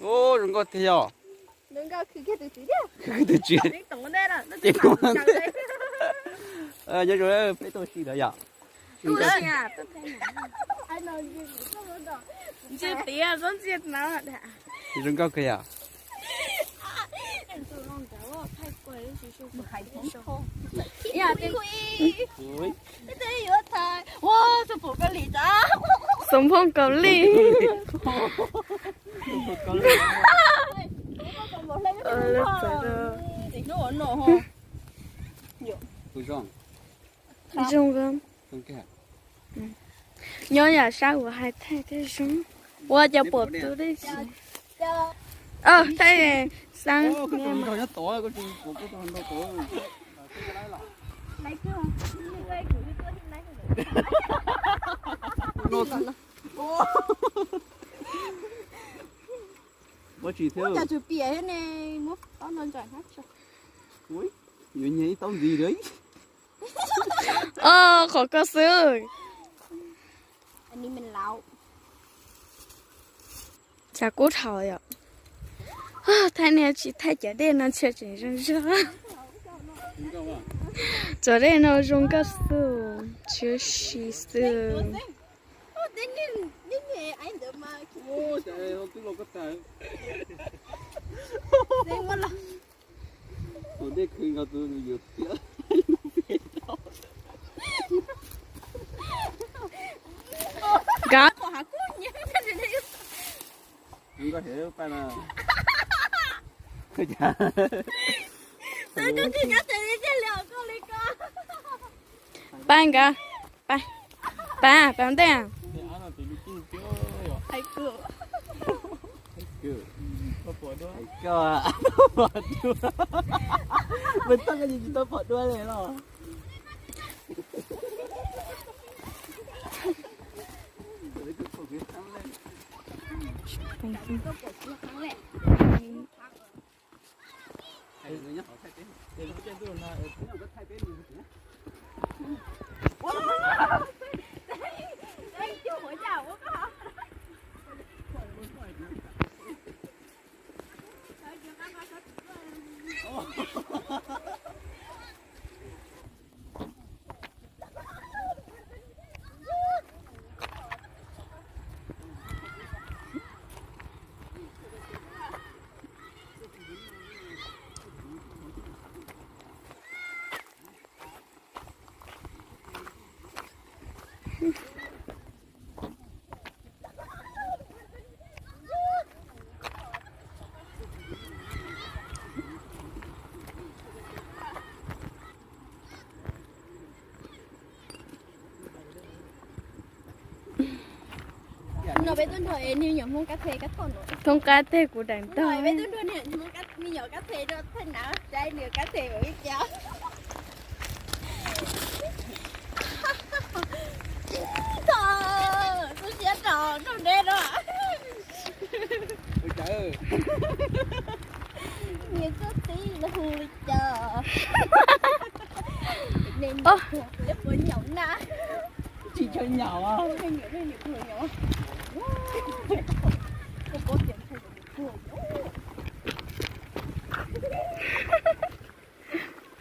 Ub, zoo nkauj tiag yog. Khwv tus txiv. Nyob zoo, peb tuaj si lawm yom. Zoo nkauj kawg yom. Xov phooj Kaus Lim. Zoo, nyob yam sab uas hais thaij thiaj zoo. Ua cas pom tu dej tsis. Thaij xab. Ua cas tsis piam thiab ne, muab taub no ntsaim hab tso. Yuav nyiag ib taub ntxiv lawm. Qhov ko xwb. Cas kub dhau yom. Thaij nej tsis thaij cov dej no ntshe tseem zoo zog. Cov dej no zoo nkauj xwb, tsis si xwb. Nkawd. Pab nkawd, pab, pab ntej. Pom dua, pom dua, pom dua li los. Thoob qab teg kuv daim ntog. Niam txiv los hu li cas? Tsis tshua nyaum.